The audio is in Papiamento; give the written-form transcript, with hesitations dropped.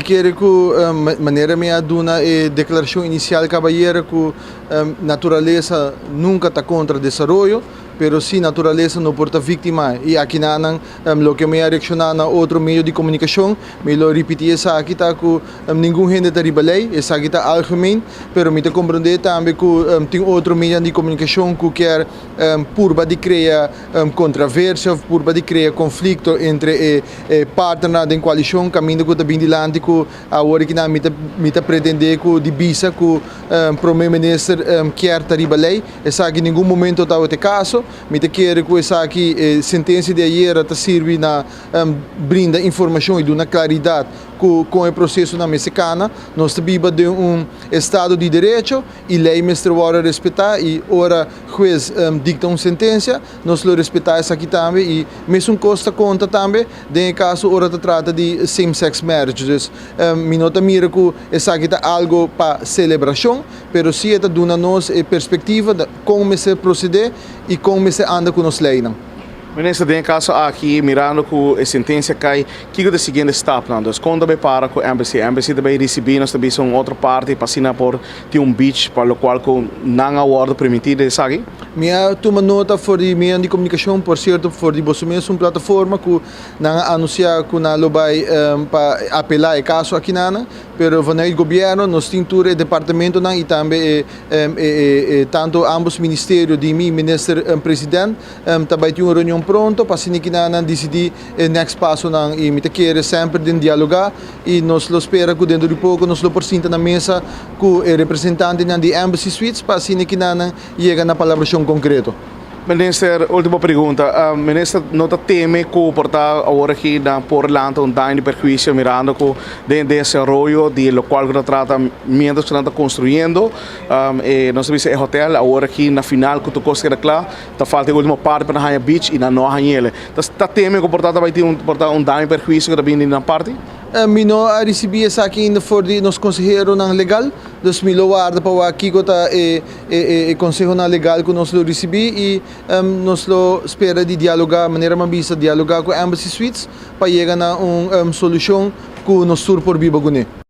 Kere ku manera mi a duna e deklarashon inisial kaba ayera ku naturalesa nunka ta kontra desaroyo, pero si naturalesa no por ta víktima. I akinanan loke mi a reakshoná na otro medio di komunikashon, mi lo ripití esaki, ta ku ningun hende ta riba lei, esaki ta algemeen, pero mi ta komprondé tambe ku tin otro medionan di komunikashon ku kier purba di krea kontroversia òf purba di krea konflikto entre e E partnernan den koalishon kaminda ku ta bin dilanti ku awor aki nan mi ta pretendé ku di bisa ku prome minister kier ta riba lei. Esaki ningun momento tabata e kaso. Mi ta kere ku esaki, e sentensia di ayera, ta sirbi na brinda informashon i duna klaridat ku kon e prosesonan mester kana. Nos ta biba den un estado di derecho i lei mester wòrdu respetá, i ora hues dikta un sentensia, nos lo respetá esaki tambe, i mesun kos ta konta tambe den e kaso ora ta trata di same sex marriage. Dus mi no ta mira ku esaki ta algu pa selebrashon, pero si e ta duna nos e perspektiva kon mester prosedé i kon mester anda ku nos leinan. Minister, den kaso aki, mirando ku e sentensia kai, kiko ta e siguiente stapnan? Dus kon ta para ku Embassy? Embassy ta risibí nos ta bisa un otro parti pa asina por tin un beach pa lokual ku nan a wòrdu permití esaki? Mi a tuma nota for di medio di komunikashon, por sierto, for di boso mes un plataforma, ku nan a anunsiá ku nan lo bai pa apelá e kaso aki nan, pero vanuit gobièrnu nos tin tur e departamentonan i tambe e tantu ambos ministerio di mi minister president ta bai tin un reunion pronto pa asina ku nan disidí e next pasonan, i mi ta kere semper den dialogá i nos lo spera ku dentro di poko nos lo por sinta na mesa ku e representantenan di Embassy Suites pa asina ku nan yega na palabrashon konkreto. Minister, último pregunta. Minister, no ta teme ku por ta awor aki na por lanta un daño di perhuisio mirando ku den desaroyo di lokual ku ta trata mientras ku nan ta konstruyendo nos ta bisa e hotel, awor aki na final ku tur kos keda kla, ta falta e último parti pa nan haña beach i nan no a hañ'ele? Ta teme ku por ta bai tin un por ta un daño perhuisio ku ta bini di nan parti? Mi no a risibí esaki ainda for di nos konseheronan legal, dus mi lo warda pa wak kiko ta e konsehonan legal ku nos lo risibí, i nos lo spera di dialogá, manera mi a bisa, dialogá ku Embassy Suites pa yega na un solushon ku nos tur por biba kuné.